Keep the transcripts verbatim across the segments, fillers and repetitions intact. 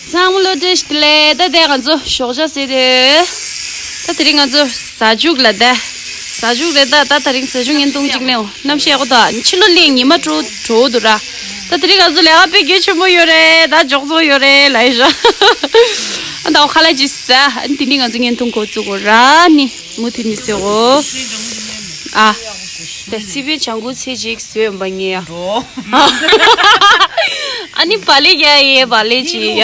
ཚང་མ་ལོ་བཀྲ་ཤིས་བདེ་ལེགས། ད་ལྟ་ང་ཚོ་ཞོགས་ཇ་ཟས་ཏེ། ད་དེ་རིང་ང་ཚོ་ཟ་ཆུག་ལ་ད། ཟ་ཆུག་རེད། ད་ད་དེ་རིང་ཟ་ཆུག་བརྙན་ཐུང་གཅིག་ལེན། གནམ་གཤིས་ཡག་པོ་འདུག་ཕྱི་ལོགས་ལ་ཉི་མ་དྲོ་དྲོ་འདུག་ར། ད་དེ་རིང་ང་ཚོ་ལས་ཀ་དཔེ་གལ་ཆེན་པོ་ཡོད་རེད། ད་འཇོག་ཚོགས་ཡོད་རེད་ལབ་ཡོད་ར། ཨ་ད་འོ་ཁ་ལག་ཅིག་ཟ། ཨ་ནི་དེ་ནི་ང་ཚོ་བརྙན་ཐུང་འགོ་བཙུགས་དགོས་ར་ནི། མུ་མཐུད་ནས་ཟེར་འོ། ཨ། ད་སི་པན་ལྗང་གུ་ཚེ་གཅིག་བཟོས་ཡོང་པ་ངེས་ཡ། ཨ་ནི་བ་ལེ་ཡ་ཡེ་བ་ལེ་ཅི་ཡ།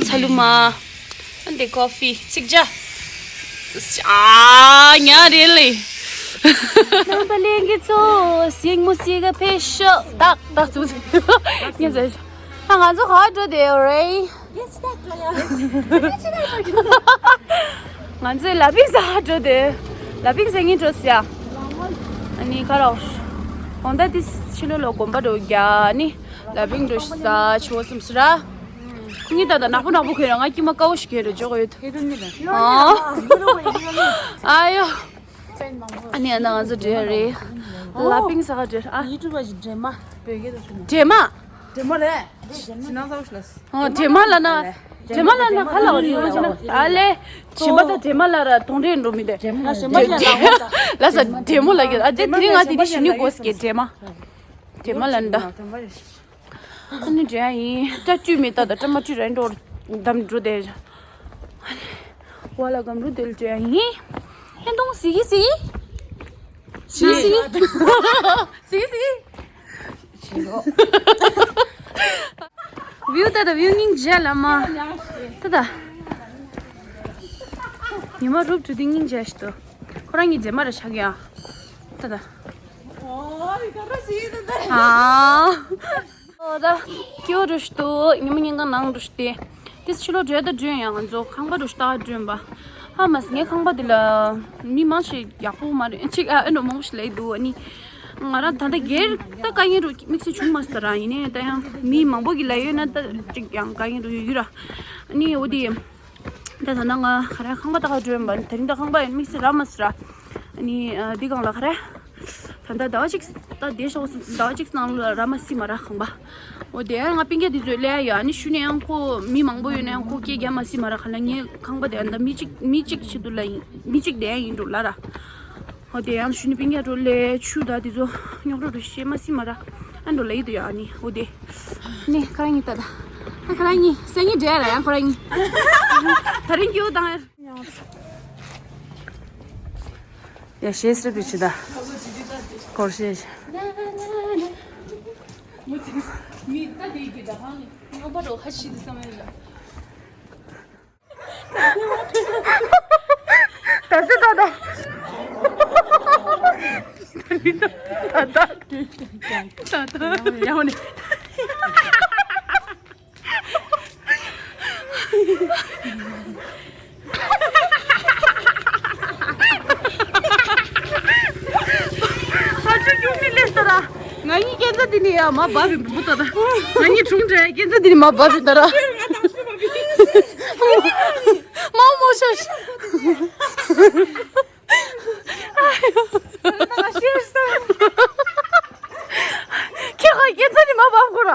ཚ་ལུ་མ། ཨ་འདི་ཀོ་ཕི་ཚིག་ཇ། ཨ་ཉ་རེ་ལེ། ནང་པ་ལེན་གི་ཚོ་སིང་མོ་སི་ག་ཕེ་ཤོ་ཏག་ཏག་ཚུ་ཚུ། ཉ་ཟེར། ད་ང་ཚོ་ག་འགྲོ་དེ་རེད། ང་ཚོས་ལ་པིང་ཟ་ཧ་འགྲོ་དེ། ལ་པིང་ཟ་ངེས་འགྲོ་ཟེར་ཡ། ཨ་ནི་ཁ་རོག་གོང་ད་དེ་ཕྱི་ལོ་ལོ་དགོན་པ་འགྲོ་རྒྱ་ནི། ལ་པིང་འགྲོ་ཤི་ས་ཆུ་བོ་སུམ་སི་ར། ཁོ་གཉིས་ད་ད་ནག་པོ་ནག་པོ་གོན་ར། ང་སྐྱིད་མ་དཀར་བོ་ཞིག་གོན་ར་འཇོག་ཡོད། ཨ་ཨ་ཡོ། ཨ་ནི་ཨ་ན་ང་ཚོ་འགྲོ་ཡ་རེད། ལ་པིང་ཟ་ཧ་འགྲོ་ཨ། ཡུ་ཊུབ་པ་ཞིག་འདྲེ་མ་བོད་སྐད་དུ་ཟེར་ན། འདྲེ་མ། འདྲེ་མ་རེད། ཅི་ན་ས་བོ་ཞིག་ལ། ཨོ་འདྲེ་མ་ལ་ན། འདྲེ་མ་ལ་ན་ཁ་ལ་བ་ཞིག་ཡོང་ཅི་ན་ཨ་ལེ། ཞིམ་པ་དང་འདྲེ་མ་ལ་ར་གདོང་འདྲེ་འགྲོ་མི་འདྲེ། ལ་ས་འདྲེ་མོ་ལ་གི་ཨ་དེ་དེ་རིང་ང་དེ་དེ་ཞི་ནི་གོ་སྐད་འདྲེ་མ། འདྲེ་མ་ལ་ན་ད། ཨ་ནི་འདྲེ་ཡིན་སྐྲ་བཅུད་མེད་ད་ད་སྐྲ་མ་བཅུད་ར་འགྲོ། འདམ་འགྲོ་དེ། ཝ་ལ་གམ་རུ་དེ་ལ་འདྲེ་ཡིན། ཧན་ཏོང་སི་གི་སི། སི་སི། སི་སི། བིའུ་ད་ད་བིའུ་སྙིང་རྗེ་ལ་མ། ད་ད། ཉི་མ་རུབ་ཏུ་དེ་སྙིང་རྗེ་ཞིག་ཏུ། ཁོ་རང་གཉིས་རྗེས་མ་ར་ཆགས་ཡ། ད་ད། ཨོ་ད་སྐྱོ་རུ་ཞིག་ཏུ་ཉི་མ་ཉིན་གང་ནང་རུ་ཞིག་སྟེ། དེ་ཕྱི་ལོགས་བྲོས་ད་བྲོས་ཡང་ང་ཚོ་ཁང་པ་རུ་ཞིག་ལྟ་བྲོས་པ། ཧ་མ་སི་ངའི་ཁང་པ་དེ་ལ་མི་མང་ཞིག་ཡག་པོ་མ་རེད་ཅིག་ཨ་ཨེ་འགྲོ་མང་པོ་ཞིག་ལས་འདུག་ཨ་ནི། ང་རང་ད་ལྟ་སྒེར་ད་དཀའ་ངལ་རུ་དམིགས་བསལ་བྱུང་མ་སོང་ད་ར། ཡིན་ནའི་ད་ཡང་མི་མང་པོ་གི་ལ་ཡོད་ན་ད་ཅིག་ཡང་དཀའ་ངལ་རུ་ཡོད་ཡོད་ར། ཨ་ནི་འོ་དེ། ད་ད་ནང་ང་ག་རེ་ཁང་པ་ད་ག་བྲོས་པ་དེ་རིང་ད་ཁང་པ་ཡང་དམིགས་བསལ་ར་མ་སོང་ར། ཨ་ནི་འདི་སྒང་ལ་ག་རེ། ད་ད་ཟླ་བ་གཅིག་ད་བསྡད་ཤག་ཟླ་བ་གཅིག་ནང་ལ་ར་མ་སི་མ་ར་ཁང་པ། འོ་དེ་ཡང་ང་སྤུན་ཀྱག་དེ་ཚོས་ལས་ཡ་ཨ་ནི་ཞུ་ནས་ཡང་ཁོ་མི་མང་པོ་ཡོད་ན་ཡང་ཁོ་སྐད་རྒྱག་མ་སི་མ་ར་ག་ལ་ངའི་ཁང་པ་དེ་ཡང་ད་མི་གཅིག་མི་གཅིག་ཆེད་དུ་ལ་ཡིན་མི་གཅིག་དེ་ཡང་ཡིན་འགྲོ་ལ་ར། ཨོ་དེ་ཡང་ཞུ་ནི་པིང་ཡ་འགྲོ་ལས་ཆུ་ད་དེ་ཚོ་རྙོག་དྲ་འགྲོ་ཤེས་མ་སྲིད་མ་ར། ཨ་འགྲོ་ལ་ཡི་དུ་ཡ་ཨ་ནི་འོ་དེ། ནི་ཁ་ར་ཉི་ད་ད། ཨ་ཁ་ར་ཉི་སེ་ཉི་འདྲེ་ར་ཡང་ཁོ་ར་ཉི། ད་རིང་ཀྱུ་དང་ཡ། ཡ་ཤེས་རེ་བི་ཆི་ད། སྐོར་ཤེས། མི་ད་དེ་གི་ད་ཧང་ནི་ཡོང་པ་རོ་ཧ་ཤི་དི་སམ་ཡ་ཞག་ད་སི་ད་ད། ད་ད། ད་ད། ཡང་ནི། ཨ་ཅོ་ཅུང་ནི་ལེ་ས་ར། ང་གཉིས་སྐྱེ་འཚར་འདི་ནི་ཡ་མ་བབས་པའི་བུ་ད་ད། ང་གཉིས་དྲུང་འདྲ་སྐྱེ་འཚར་འདི་ནི་མ་བབས་པའི་ད་ར། མ་མོ་ཤ་ཤ། ཁྱེད་ཁ་སྐྱེ་འཚར་ནི་མ་བབས་གོ་ར།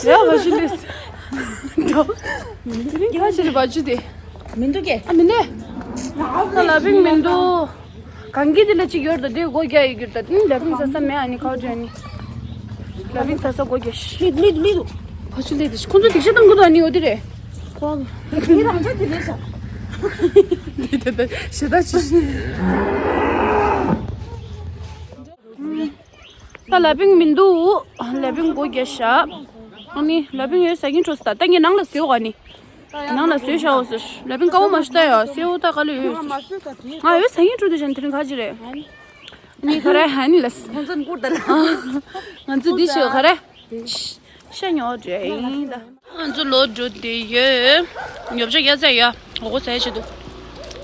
ཡ་བ་ཞུ་ལེས། ཁ་ཞིག་བ་ཅུ་དེ། མི་འདུག་གས། ཨ་མི་ནེ། ད་ལ་པིང་མི་འདུག་གང་གི་དེ་ལ་ཅིག་ཡོད་ད་དེ་སྒོ་རྒྱག་ཡོད་གྱུར་ད་དེ་ནི་ལ་པིང་ཟ་ས་མེད་ཨ་ནི་ཁ་བྲལ་ནི། ལ་པིང་ཟ་ས་སྒོ་རྒྱག་ཤི། ལི་ལི་ལི་ལི་འདུག་ཁ་ཆུ་ལི་དེ་ཤི་ཁོང་ཚོ་སྡིག་ཆ་བཏང་གི་འདུག་ཨ་ནི་འོ་དེ་རེད། ཁོ་ལི་རང་ཅག་དེ་རེད་ཤག་ལི་དེ་དེ་ཞེ་ད་ཆུ་ཤི། ད་ལ་པིང་མི་འདུག་ལ་པིང་སྒོ་རྒྱག་ཤག་ཨ་ནི་ལ་པིང་ཡོད་ཟ་གིན་འགྲོ་སི་ད་ད་ངས་ནང་ལ་ཟེར་བ་ནི། ནང་ལ་ཟོས་ཤག་འོ་ཟེར། ལ་པིང་དཀར་པོ་མ་ཤི་ད་ཡ་སེའུ་ད་ག་ལ་ཡོད་ཟེར། ང་ཡོད་ཟ་གིན་འགྲོ་དུས་ཅན་དེ་རིང་ག་ཅི་རེད། ནི་ག་རེ་ཧན་ལས། ཁོང་ཚོ་ཀུར་ད་ལ། ང་ཚོ་འདི་ཞོ་ག་རེ། ཤ་ཉོ་འདྲ་ཡིན་ད། ང་ཚོ་ལོ་འགྲོ་བསྡད་ཡོད། ཉོ་ཆ་ཡ་ཚ་ཡ། འོ་གོ་ཟ་ཡ་ཆེད་དུ།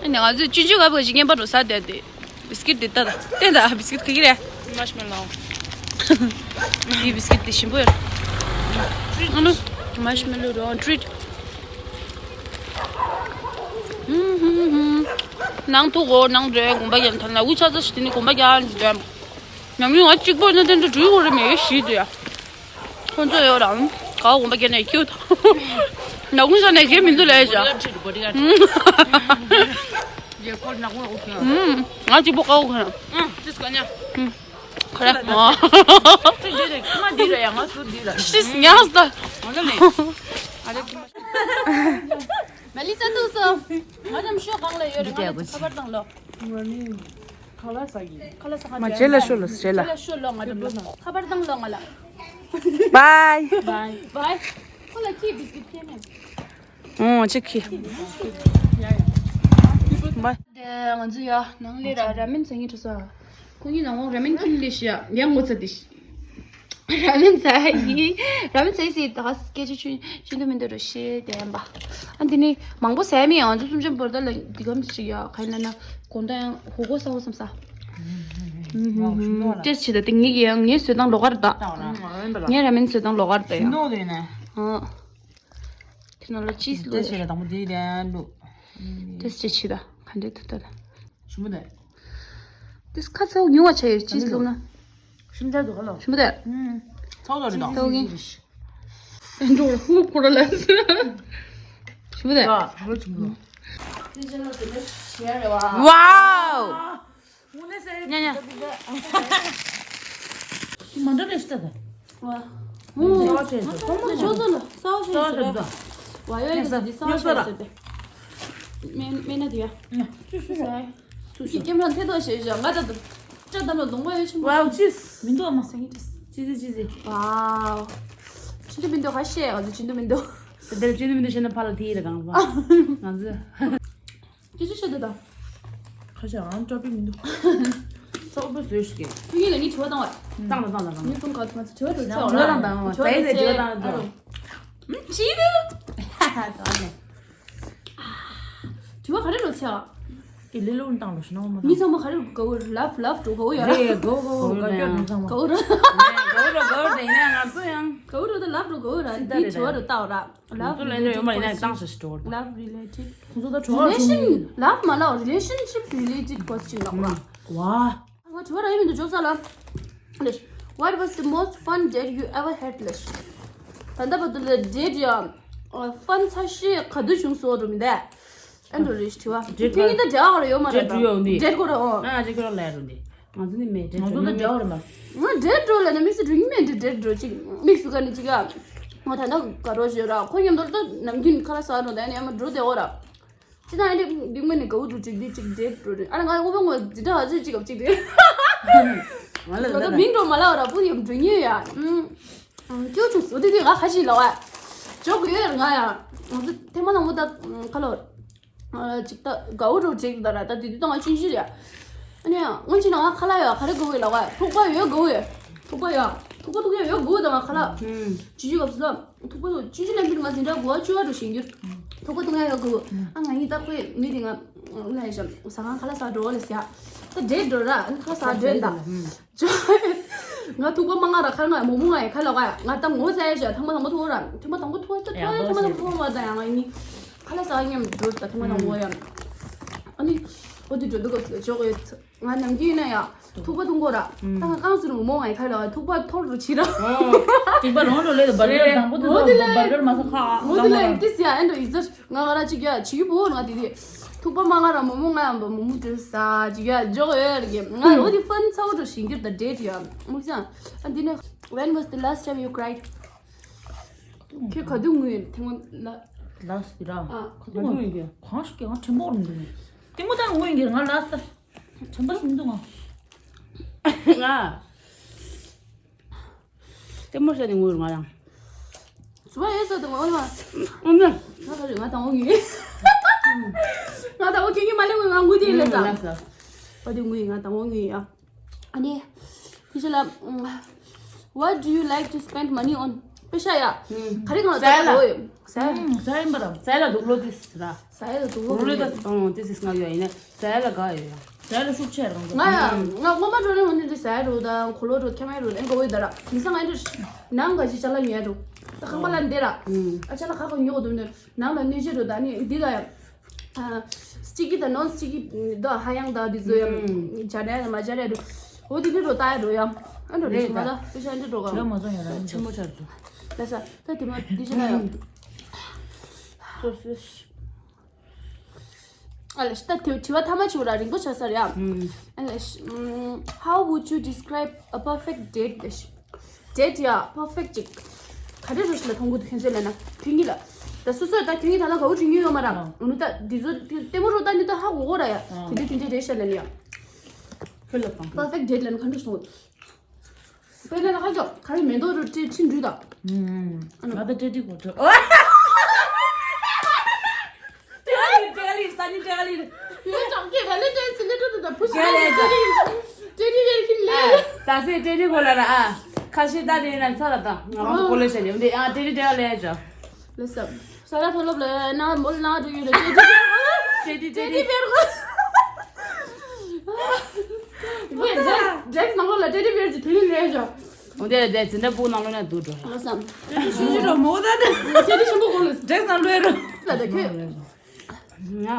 ཨ་ནི་ང་ཚོས་ཅུན་ཅུན་ག་བ་ཞིག་ངན་པ་འགྲོ་ས་བསྡད་དེ། བི་སི་ཀིཊ་དེ་ལྟ་ད། བསྟན་ད་བི་སི་ཀིཊ་ག་གི་རེད། མར་ཤི་མེ་ལོ། འདི་བི་སི་ཀིཊ་དེ་ཞིམ་པོ་ཡོད། ཨ་ནི་མར་ཤི་མེ་ལོ་རོ་ཊི་རིཊ། ནང་ཐུག་གོ་ནང་འདྲེ་གོམ་པ་རྒྱག་ཐལ་ན་འུ་ཆ་ཚ་ཞིག་དེ་ནི་གོམ་པ་རྒྱག་འདྲེ། ཉམས་མྱོང་ང་གཅིག་པོ་ནི་དེ་འདྲ་འགྲུལ་དགོས་རེད་མེད་ཞིག་འདུག་ཡ། ཁོང་ཚོ་ཡོད་རང་ག་བ་གོམ་པ་རྒྱབ་ནས་ཁྱེར་དང་། ནག་ཁུང་ས་ནས་གས་མི་འདུག་ལས་བྱ། ང་གཅིག་པོ་དཀའ་བ་ག་རེ། ཁ་ར། ཤིས་ཉག་སྟ། མ་ལི་ས་ཏུ་སོ། ང་རྣམས་ཤོག་གང་ལ་ཡོད་རེད། ང་ལ་ཁ་པར་དང་ལོ། ཁ་ལ་ས་གི། ཁ་ལ་ས་ག་མ་རྗེས་ལ་ཤོག་ལ་རྗེས་ལ། ཁ་ལ་ཤོག་ལོ་ང་རྣམས་ལོ། ཁ་པར་དང་ལོ་ང་ལ། བའི། བའི། ཁོ་ལ་ཁྱི་བིས་ཀིཊ་ཁྱེར་ནས། ཨོ་ཅིག་ཁྱི། བའི། ང་ཚོ་ཡ་ནང་ལས་ར་ར་མེན་ཟ་ངེས་འགྲོ་ས། ཁོ་གཉིས་ནང་འོང་ར་མེན་ཁྱིམ་ལས་ཤི་ཡ་ཡང་ངོ་ཚ་དེ་ཤི། ར་མེན་ཟ་ཡི། ར་མེན་ཟ་ཡི་ཟེར་ད་ག་སྐད་ཆ་ཆུ་ཆུ་འདུག་མི་འདུག་རོ་ཤེས་དེ་ཡན་པ། ཨ་འདི་ནི་མང་པོ་ཟ་མི་ཡང་ང་ཚོ་གསུམ་ཆ་བོར་ད་ལ་འདི་གམ་ཞིག་ཡ་ག་ཡིན་ལ་ན་དགོང་དག་ཡང་ཧོ་གོ་ས་ཧོ་བསམ་ས། ཏེས་བྱེད་ད་དེ་ངེད་ཀྱི་ཡང་ངའི་བཟོས་སྟངས་ལོགས་ཀར་ད། ངའི་ར་མེན་བཟོས་སྟངས་ལོགས་ཀར་ད་ཡང་། ཨ། དེ་ནང་ལ་ཅིས་ལོ། ཏེས་བྱེད་ད་དང་པོ་དེ་ལ་ལུ། ཏེས་བྱེད་ད་ག་འདྲས་ད་ད་ལ། ཞིམ་པོ་འདུག་ཏེས་ཁ་ཚ་བོ་ཉུང་བ་ཆ་ཡོད་ཅིས་ལུག་ན། ཞིམ་ཚ་འདུག་ག་ལོ། ཞིམ་པོ་འདུག་ཚ་བོ་ཚ་བོ་རེད་ད། ཚ་བོ་གིན། ཨེ་འགྲོ་ཧུབ་ཁོ་ར་ལ། ཞིམ་པོ་འདུག་ད་ཧ་ལོ་ཞིམ་པོ། ཝའོ། ཉ་ཉ། མ་འདྲ་རེད་ཤི་ད། ཝ། ཨོ། ཆོག་ཚོད་ལ་སའོ་ཤེས་ཟེར། ཝ་ཡོ་ཡོ་ཟེར་ཏེ་སའོ་ཤེས་ཟེར་ཏེ། མེ་མེ་ན་དེ་ཡ། སུ་སུ་སུ། ཀེམ་རང་ཐེ་ཏོ་ཞེས་བཞག་ང་ད་དུ། ཅ་དམ་ལ་གདོང་པ་ཡོད་ཆེན་པོ། ཝའོ་ཅིས། མི་འདུག་ཨ་མ་སེང་གི་ཏིས། ཅི་ཟི་ཅི་ཟི། ཝའོ། ཆི་འདྲ་མི་འདུག་ཧ་ཤེས་ང་ཚོ་ཆི་འདྲ་མི་འདུག་དེ་ལྟར་ཅི་འདྲ་མི་འདུག་ཤེས་ན་ཕ་ལ་དེ་ཡི་རེད་གང་ཟ། ང་ཚོ། ཅི་ཅི་བཤད་འདུག་ད། ཁ་ཤས་ཨང་སྐྲག་པའི་མི་འདུག་ཙོག་པོ་བཟོས་ཤིག་གེ། ཕ་གི་ལ་ངས་དྲི་བ་བཏང་བ། བཏང་དང་བཏང་དང་བཏང་། ངས་ཁོང་ག་ཚོད་དྲི་བ་འགྲོ་ཚེ་བ། དྲི་བ་བཏང་དང་བཏང་། ཨ་རོ། ཅི་འདུག་ཅི་འདུག་དྲི་བ་ག་རེ་འགྲོ་ཚེ་བ། ཀི་ལི་ལོ་བཏང་ལོ་ཤི་ན་མ་མི་ཚང་མ་ག་རེ་དགའ་བོ་ལབ་ལབ་འགྲོ་དགའ་བོ་ཡ། རེད་དགའ་བོ་དགའ་བོ་དགའ་སྐྱོ་མི་ཚང་མ། དགའ་བོ་ར། དགའ་བོ་ར་དགའ་བོ་ར་དེ་ཡིན་ན་ང་ཚོ་ཡང་། དགའ་བོ་ར་ད་ལབ་འགྲོ་དགའ་བོ་ར། འདི་དྲི་བ་ར་ལྟ་བ་ར། Love related question. Love related. ཁོང་ཚོ་ད་གྲོགས་ར་relation. Love མ་ལབ། Relationship related question ལབ་ར། ཝ། ང་དྲི་བ་ར་ཡིན་མི་འདུག་འཇོག་ས་ལ། What was the most fun date you ever had ལ། ད་ལྟ་བར་དུ་ལ་date ཡ་fun ཚ་ཤེས་ག་དུས་བྱུང་སོང་རུ་མི་འདུག་ཨ་འགྲོ་རེ་དྲི་བ། date ཁྱེད་གཉིས་ད་འབྲེལ་བ་ར་ཡོད་མ་རེད་ད། date འགྲོ་ཡོང་དུས། date གོ་ར་ཨོ། ང་ཅིག་ཁྱོད་ར་ལས་རུ་འདི། ང་ཚོ་ནི་མེད་འབྲེལ་ང་ཚོ་ད་འབྲེལ་བ་རེད་མ། ང་འབྲེལ་འགྲོ་ལ་ནི་དམིགས་བསལ་འགྲོ་གི་མེད་འབྲེལ་འབྲེལ་འགྲོ་ཅིག་དམིགས་སུ་ག་ནི་ཅིག་ཨ། ང་ད་ལྟ་དགའ་རོགས་བྱོས་ར་ཁོ་མཉམ་དུ་ད་ནམ་རྒྱུན་ཁ་ལག་ཟ་འགྲོ་ད་ཡ་ནི་ཡ་མ་འགྲོ་བདེ་འོ་ར། ཅི་ད་ཨ་འདི་འདི་ངོས་ནས་དགའ་བོ་འགྲོ་ཅིག་འདི་ཅིག་འབྲེལ་འགྲོ་རེད་ཨ་ནི་ང་ཨོ་བ་ངོ་འདི་འདྲ་ཨ་ཅིག་ཅིག་ག་ཅིག་རེད། ང་ལ་ད་མིང་འགྲོ་མ་ལ་འོ་ར་པུ་ཡམ་འགྲོ་ཉེ་ཡ། ཀྱོ་ཆུང་སོ་དེ་དེ་ང་ཁ་ཤས་ལ་བ། འཇོག་གི་ཡོད་ར་ང་ཡ། ང་ཚོ་ཐེངས་མ་དང་པོ་ད་ཁ་ལོ། ཅིག་ད་དགའ་བོ་འགྲོ་བྱེད་ཀྱི་ད་ར་ད་དེ་དུས་ད་ང་ཆུང་ཆུང་རེད། ཨ་ནི་སྔོན་ཆད་ན་ང་ཁ་ལག་ཡོད་ག་རེ་དགའ་བོ་ཡོད་ལབ་པ་ཐུག་པ་ཡོད་དགའ་བོ་ཡོད། ཐུག་པ་ཡོད་ཐུག་པ་ཐུག་ཡ་ཡོད་དགའ་བོ་ད་ང་ཁ་ལག་ཅི་ཞིག་གབ་སོ། ཐུག་པ་ཐུག་ཆུང་ཆུང་ནས་འདིར་ང་འཛིན་གྲྭ་དགུ་པ་བཅུ་པ་འགྲོ་བཞིན་གྱུར། ཐུག་པ་ཐུག་ཡ་ཡོད་དགའ་བོ། ཨ་ང་གཉིས་ད་ཁོས་མི་དེ་ང་ལ་ཡ་ཞབས་ཟ་ཁང་ཁ་ལག་ཟ་འགྲོ་བ་ལ་ཟ། ད་འདྲེ་འགྲོ་ར་ཨ་ནི་ཁ་ལག་ཟ་འགྲོ་ད། ང་ཐུག་པ་མ་ང་ར་ཁ་ང་མོ་མོ་ང་ཡ་ཁ་ལག་ཡ་ང་ད་ངོ་ཟ་ཡ་ཞབས་ཐང་མ་ཐང་མ་ཐུག་ར་ཐང་མ་ཐང་མ་ཐུག་ད་ཐང་མ་ཐང་མ་ཐུག་མ་ད་ཡ་ང་གཉིས། ཁ་ལག་ཟ་མཉམ་འགྲོ་ད་ཐེངས་མ་དང་པོ་ཡ། ཨ་ནི་འོ་དེ་འགྲོ་འདུག་ག་འཇོག་ཡོད། ང་ནམ་རྒྱུན་ཡིན་ན་ཡ་ཐུག་པ་འཐུང་གོ་ར། ད་ང་རྐང་ཟུར་ངོ་མོ་ང་ཡི་ཁ་ལ་ཐུག་པ་འཐོར་རུ་ཕྱིན་ར། ཐུག་པ་རང་རུ་ལས་དུ་བར་གར་དང་པོ་དུ་འོ་དེ་ལ་བར་གར་མ་ས་ཁ་འོ་དེ་ལ་ཡིག་ཏིས་ཡ་ཨེ་འགྲོ་ཡིག་ཟར་ང་ང་ར་ཅིག་ཡ་བྱིའུ་བོ་ང་དེ་དེ་ཐུག་པ་མ་ང་ར་མོ་མོ་ང་ཡ་མོ་མོ་འདྲུ་ས་ཅིག་ཡ་འཇོག་ཡོད་ར་གི་ང་འོ་དེ་ཕན་ཚ་བོ་འགྲོ་ཞིང་གྱུར་ད་འདྲེ་ཡ་མུག་ཅང་ཨ་འདི་ནས། When was the last time you cried? ཁྱོད་ག་དུས་ངུས་ཡོད་ཐེངས་མ་ལ། ལགས་སི་ར། ཨ། ཁ་ཐུག་ཡོད་གི་གང་ཞིག་གི་ང་དྲན་པོ་རུ་འདུག་ནས། ལྟད་མོ་ལྟ་ངུས་ཡོད་གི་ང་ལགས་སི་དྲན་པ་སུ་འདུག་ང་། ང་། ལྟད་མོ་བཤད་ནས་ངུས་ང་ཡང་། ཟུ་བ་ཡོད་ས་དུ་ང་ཨོ་ན། ཨོ་ན། ང་ད་རེད་ང་དང་པོ་ངུས། ང་དང་པོ་ཁྱོད་ཀྱིས་མ་ལེན་ངུས་ང་ངུས་དེ་ལས་ས། ལགས་སི། ཨོ་དེ་ངུས་ང་དང་པོ་ངུས་ཡ། ཨ་ནི། དེ་ཕྱི་ལ། What do you like to spend money on? པེ་ཤ་ཡ། ག་རེ་གང་ལ་ཟ་ཡ་ལ། ཟ་ཡ། ཟ་ཡིན་པ་ར། ཟ་ཡ་ལ་དུག་ལོ་དིས་ར། ཟ་ཡ་ལ་དུག་ལོ། རུ་ལེ་ད་ཨང་དིས་སི་ང་ཡོད་ཡིན་ན་ཟ་ཡ་ལ་དགའ་ཡོད་ཡ། ཟ་ཡ་ལ་ཤུགས་ཆེ་རང་ང་ཡ། ང་སྔོན་མ་འགྲོ་ནས་འོན་ཏེ་ཟ་ཡ་རུ་དང་གོ་ལོ་རུ་ཁྱེད་མའི་རུ་ཨེ་གོ་བོ་ཡོད་ད་ར། དེང་སང་ང་འདྲ། ནང་ག་ཅི་ཅ་ལ་ཉོས་རུ། ད་ཁང་པ་ལ་འདི་ར། ཨ་ཅ་ལ་ཁ་ཁོ་ཉོ་དུ་ནས་ནང་ལ་གནོད་བྱེད་རུ་ད་ནི་འདི་ད་ཡ། སི་ཊི་ཀི་དང་ནོན་སི་ཊི་ཀི་དང་ཧ་ཡང་དང་དེ་ཚོ་ཡང་སྦྱར་ཡ་དང་མ་སྦྱར་ཡ་འདུག་འོ་དེ་འདྲ་འགྲོ་ལྟ་ཡ་འགྲོ་ཡ། ཨ་འགྲོ་རེད་ཤི་མ་ད་པེ་ཤ་འདྲ་འགྲོ་ག་ཆེ་མོ་ཆེ་མོ་ཆར་འགྲོ། ལ་ས་ད་དེ་མ་དེ་ཤ་ན་ཡ། སོ་སོ། ཨ་ལ་ཤི་ད་དེ་དྲི་བ་ཐ་མ་ཆུ་ར་རིང་པོ་ཆགས་ས་རེད་ཨ། ཨ་ལ་ཤི། How would you describe a perfect date? ལ་ཤི། Date ཡ་perfect ཅིག་ག་འདྲ་རུ་ཤི་ལ་མཐོང་གི་འདུག་ཁྱེད་ཚོས་ལ་ན་ཐུན་གྱི་ལ། ད་སོ་སོ་ད་ཐུན་གྱི་ད་ལ་ག་བོ་དྲི་ཉུལ་ཡོད་མ་ར། ཨ་ནུ་ད་འདི་ཚོ་ལྟད་མོ་རུ་ད་ནི་ད་ཧ་གོ་གོ་ར་ཡ། དེ་འདྲ་དེ་འདྲ་རེད་ཤ་ལ་ནི་ཡ། ཁྱོད་ལ་དང་perfect date ལ་ན་ག་འདྲ་སོང་། དཔེར་ན་ཁ་ཅོག་ག་རེ་མེ་ཏོག་རུ་ཁྲི་ཁྲི་འདུས་དང་། ང་ད་ཏྲེ་ཏྲེ་གོ་ཁྲི། ཨོ། ཏྲེ་ལི་ཏྲེ་ལི་ས་ནི་ཏྲེ་ལི། ཡོད་ཅང་ཀེ་ད་ལེ་ཏྲེ་སི་ནི་ཏྲེ་ཏྲེ་ད་བུ་ཤ་ཏྲེ་ལི་ཏྲེ་ལི་ཏྲེ་ལི་ཡེ་ཁི་ལེ། ད་སེ་ཏྲེ་ཏྲེ་གོ་ལ་ར་ཨ། ཁ་ཤས་ད་དེ་ན་ཚ་ལ་ད་ང་རང་གོ་ལེ་ཤ་ལེ་འདི་ཨ་ཏྲེ་ཏྲེ་ཏྲེ་ལི་ལེ་ཅ། ལེ་སམ། ས་ར་ཐོ་ལོབ་ལ་ན་མོལ་ན་འགྲོ་ཡོད་ལ་ཅེ་ཅེ་ཅེ་ཅེ་ཅེ་བེར་གོ། ངས་ཌེག་ཌེག་ནང་ལོགས་ལ་ཅེ་ཅེ་བེར་གྱི་དེ་རིང་རེད་ཤོག་འོ་དེ་དེ་འཛིན་གྲྭ་པོ་ནང་ལོགས་ན་འདུག་འགྲོ། ལེ་སམ། ཅེ་ཅེ་ཆུང་ཆུང་རོ་མོ་ད་ནི། ཅེ་ཅེ་ཆེན་པོ་གོ་ལེ། ཌེག་ནང་ལོས་རོ། ལ་དེ་ཁྱོད། ཡ།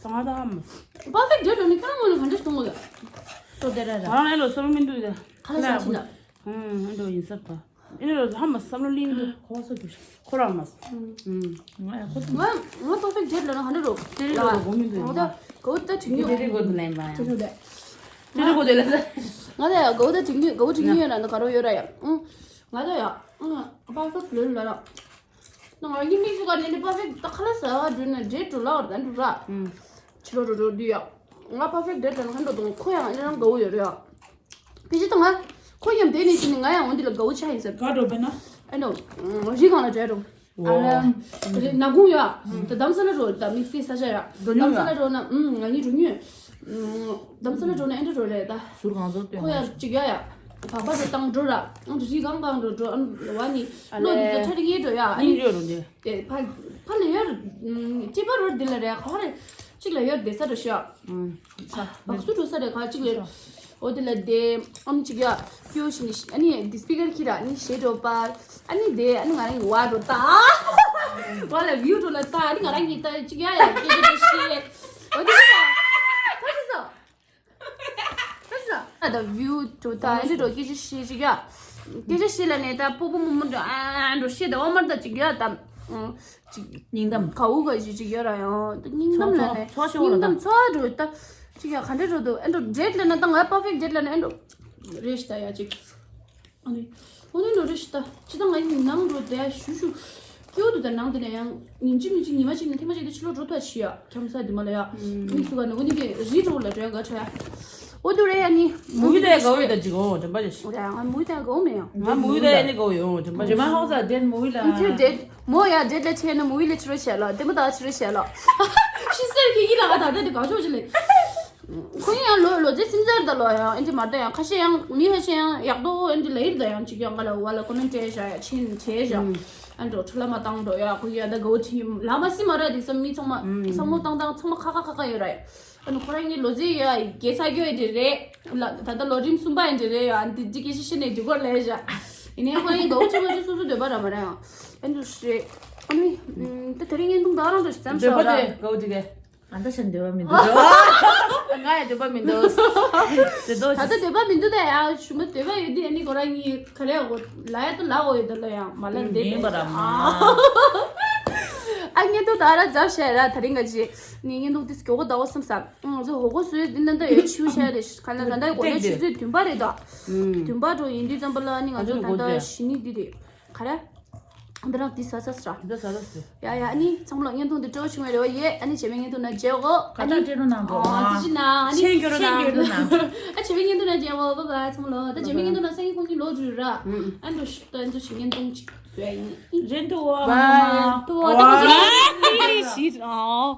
ད་ང་ད་ཧམ། པར་ཕེག་ཌེ་ཊི་ལ་ནི་ཁྱོད་རང་ངོས་ནས་ག་འདྲ་ཞིག་མཐོང་གི་ཡོད། ཏོ་དེ་ར་ར། ང་རང་ཨེ་ལོ་བསམ་མི་འདུག་ཡ། ཁ་ལ་ལ་སང་ཕྱིན་ད། ཨུམ། ཨེ་འགྲོ་ཡིན་ས་པ། ཨེ་ལོ་ཧ་མ་བསམ་བློ་ལིང་འདུག་ཁོ་བ་ས་འདུག་ཁོ་རང་མ་ས། ཨུམ། ང་ཡ་ཁོ་ང་ང་ཏོ་ཕེག་ཌེ་ཊི་ལ་ན་ག་འདྲ་རོ། ཏེ་རི་རོ་གོ་མི་འདུག་ང་ད་གོ་ད་དྲི་ཉོ། ཏེ་རི་གོ་དུ་ནས་མ་ཡ། ཏེ་རི་དེ། ཏེ་རི་གོ་དེ་ལ་ས། ང་ད་ཡ་གོ་ད་དྲི་ཉོ་གོ་དྲི་ཉོ་ཡོད་ན་ད་ག་རོ་ཡོད་ར་ཡ། ཨུམ། ང་ད་ཡ། ཨུམ། པ་ཕེག་ལོས་ལ་ར། ང་གཉིས་མིག་ཆུ་ཁ་ནས་འདི་པར་ཕེག་ད་ཁ་ལ་ཟ་བ་འགྲོ་ན་འདྲེ་འགྲོ་ལ་བར་ད་འགྲོ་ར། ཕྱི་ལོ་འགྲོ་འགྲོ་འདི་ཡ། ང་པར་ཕེག་འདྲེ་དྲན་ཁ་འགྲོ་དང་ཁོ་ཡང་ཨེ་རང་དགའ་བོ་ཡོད་རེད་ཡ། ཕི་ཅི་ད་ང་ཁོ་མཉམ་བསྡད་ནས་ཟིན་ནས་ང་ཡང་འོན་འདི་ལ་དགའ་བོ་ཆགས་ཡིན་ཟེར། ག་འགྲོ་བས་ན། ཨེ་འགྲོ། རི་སྒང་ལ་འགྲོ་ཡ་འགྲོ། ཨ་ལ། རི་ནག་ཁུང་ཡ། ད་དམ་ས་ལ་འགྲོ་ད་དམིགས་བསལ་ས་ཆ་ཡ། འགྲོ་མྱོང་ཡ། དམ་ས་ལ་འགྲོ་ན་ང་གཉིས་འགྲོ་མྱོང་། དམ་ས་ལ་འགྲོ་ན་ཨེ་འགྲོ་འགྲོ་རེད་ད། ཟུར་གང་ཟུར་སྟོན་ཁོ་ཡ་གཅིག་ཡ་ཡ། བག་པ་དེ་བཏང་འགྲོ་ར། ཨང་དུ་རི་གང་གང་འགྲོ་འགྲོ་ཨང་བ་ནི། ལོ་འདི་ཚོ་ཁྲ་རི་ངེས་འགྲོ་ཡ་ཨ་ནི། སྙིང་རྗེ་རུ་འདི། དེ་ཕ་ཕ་ལ་ཡ། ཅི་པར་རོ་འདི་ལ་རེ་ཁ་རེ། གཅིག་ལ་ཡ་བསྡད་ས་འགྲོ་ཤ། བག་སུ་འགྲོ་ས་རེ་ཁ་གཅིག་ལ། འོ་དེ་ལ་བསྡད་ཨམ་གཅིག་ཡ། སྐྱོ་ཞིག་ནི་ཨ་ནི་འདི་སྤི་ཀར་ཁྱི་ར་ནི་ཞེ་འགྲོ་པ། ཨ་ནི་བསྡད་ཨ་ནི་ང་རང་གི་བ་འགྲོ་ལྟ། བ་ལ་བིའུ་འགྲོ་ལ་ལྟ་ཨ་ནི་ང་རང་གི་ལྟ་གཅིག་ཡ་ཡ་སྐད་ཆ་འདི་ཤེས། འོ་དེ་ལ་ཁ་ཅི་སོ། ཨ་ད་བིའུ་འགྲོ་ད་ཨེ་འགྲོ་སྐད་ཆ་བཤད་ཅིག་ཡ། སྐད་ཆ་བཤད་ལ་ནས་ད་སྤོ་བོ་མོ་མོ་འགྲོ་ཨ་འགྲོ་བཤད་ད་ཨོ་མར་ད་ཅིག་ཡ་ད། ཅིག་སྙིང་གཏམ། ག་འུ་ག་ཞིག་ཅིག་ཡོད་ར་ཡང་ད་སྙིང་གཏམ་ལ་ནས་ཚོ་ཚོ་ཚོ་སྙིང་གཏམ་ཚོ་འགྲོ་ད། ཅིག་ཡ་ག་འདྲ་འགྲོ་འདུག་ཨེ་འགྲོ་འགྲེད་ལ་ན་ད་ང་པར་ཕེག་འགྲེད་ལ་ན་ཨེ་འགྲོ་རེད་ཤི་ད་ཡ་ཅིག་ཨ་ནི། འོ་ནི་ལོ་རེ་ཞིག་ད། ཅི་ད་ང་ཡི་ནང་འགྲོ་དེ་ཞུ་ཞུ། སྐྱོ་དུ་ད་ནང་དེ་ནས་ཡང་ཉིན་གཅིག་མིན་གཅིག་ཉི་མ་གཅིག་ནས་ཐེངས་མ་གཅིག་དེ་ཕྱི་ལོགས་འགྲོ་ཐུབ་ཤི་ཡ། ཁྱམ་ས་དེ་མ་ལ་ཡ། མིག་སུ་ག་ནི་འོ་ནི་དེ་རི་འགྲོ་ལ་འགྲོ་ཡ་ག་ཁྲ་ཡ། འོ་དུ་རེ་ཡ་ནི། མུ་ཡི་དེ་ག་བོ་ཡི་ད་ཅིག་འོ་དྲན་པ་ཅིག་འོ་ཡ་ང་མུ་ཡི་དེ་ག་བོ་མེད་ཡ། ང་མུ་ཡི་དེ་ནི་ག་བོ་ཡོ་དྲན་པ་ཅིག་མ་ཧོ་ས་དེ་མུ་ཡི་ལ། ཁྱེད་དེ་མོ་ཡ་དེ་ལ་ཆེ་ན་མུ་ཡི་ལ་ཕྱི་རོ་ཤ་ལ་དེ་མོ་ད་ཕྱི་རོ་ཤ་ལ། ཤི་སེར་ཁྱི་ཡི་ལ་ག་ད་དེ་དེ་ག་ཤོ་ཅི་ལེ། ཁོ་ཡང་ལོ་ལོ་ཚེ་སིམ་ཟེར་ད་ལོ་ཡང་ཨེན་ཅི་མ་ད་ཡང་ཁ་ཤས་ཡང་མི་ཁ་ཤས་ཡང་ཡག་དོ་ཨེན་ཅི་ལ་ཡིར་ད་ཡང་ཅིག་ཡང་ག་ལ་བ་ལ་ཀོ་མེན་ཊི་བྱ་ཡ་ཆིན་བྱས་བྱ་ཨན་འགྲོ་ཁྲུ་ལ་མ་བཏང་འགྲོ་ཡ་ཁོ་ཡ་ད་གོ་ཆི་ལ་མ་སི་མ་ར་དེ་སམ་མི་ཚང་མ་བསམ་བློ་བཏང་བཏང་ཚང་མ་ཁ་ཁ་ཁ་ཁ་ཡོད་ར་ཡ། ཨན་ཁོ་རང་གི་ལོ་ཚེ་ཡ་གེ་ས་གྱོད་དེ་རེད་ལ་ད་ད་ལོ་རིམ་གསུམ་པ་ཡིན་དེ་རེད་ཡ་ཨན་དེ་ཅི་གེ་ཤི་ཤི་ནས་དེ་གོ་ལས་བྱ་ཡིན་ནའི་ཁོ་རང་གི་གོ་ཆི་མ་ཆི་སོ་སོ་འདོད་པ་ར་མ་ར་ཡ་ཨན་དུ་ཤི་ཨན་ད་དེ་རིང་ངན་དུང་ད་རང་དུ་ཤི་ཙམ་ཤ་འདོད་པ་ར་དེ་གོ་ཅི་གེ། ཨ་ད་ཤ་འདོད་པ་མི་འདུག་ང་ཡང་འདོད་པ་མི་འདུག་དེ་དོ་ད་ལྟ་འདོད་པ་མི་འདུག་ད་ཡ་ཞུ་མ་འདོད་པ་ཡོད་དུས་ཨ་ནི་ཁོ་རང་གཉིས་ག་རེ་འོ་ལ་ཡ་ད་ལ་འོ་ཡོད་ད་ལ་ཡ་མ་ལ་འདེད་ཡིན་པ་ར་མ། ཨ་ངན་དུ་ད་ར་འཛབ་བྱས་ར་ད་རིང་ག་ཅི་ནི་ངན་དུ་དིས་མགྱོགས་པོ་ཟླ་བ་སེམས་ས་ང་ཚོ་ཧོ་གོ་སུའི་འདི་ནང་ད་ཡོད་ཆིའུ་བྱས་རེ་ག་ན་ད་ལྟ་གོ་ལ་ཆུ་ཚོད་བདུན་པ་རེད་ད་བདུན་པ་འགྲོ་ཡིན་དུས་ཙམ་པ་ལ་ནི་ང་ཚོ་ད་ལྟ་ཞི་ནི་འདི་རེད། ག་རེ། འདི་རང་འདི་ཟ་ཟ་ཟ། འདི་ཟ་ཟ་ཟ། ཡ་ཡ་ཨ་ནི་ཚང་མ་ལ་བརྙན་ཐུང་འདི་སྤྲོ་བྱུང་བའི་རེ་བ་ཡོད། ཨ་ནི་རྗེས་མའི་བརྙན་ཐུང་ན་མཇལ་གོ་ཨ་ནི་ཁ་བཏགས་སྤྲད་རོགས་གནང་འགྲོ། ཨ་ཙི་ཅི་ན་ཨ་ནི་མཆན་རྒྱག་རོགས་གནང་། མཆན་རྒྱག་རོགས་གནང་། ཨ་རྗེས་མའི་བརྙན་ཐུང་ན་མཇལ་གོ་བཱའི་བཱའི་ཚང་མ་ལ། ད་རྗེས་མའི་བརྙན་ཐུང་ན་སང་ཉིན་ཁོང་གཉིས་ལོག་འགྲོ་ར། ཨ་འགྲོ་ཤི་ད་འགྲོ་ཤི་བརྙན་ཐུང་ཅིག་བཟོ་ཡ་ཡིན། རེད་འདུག་བ། བཱའི། འདུག་བ་ད་ཁོང་ཚོ་ལ་ཤི་ཨ།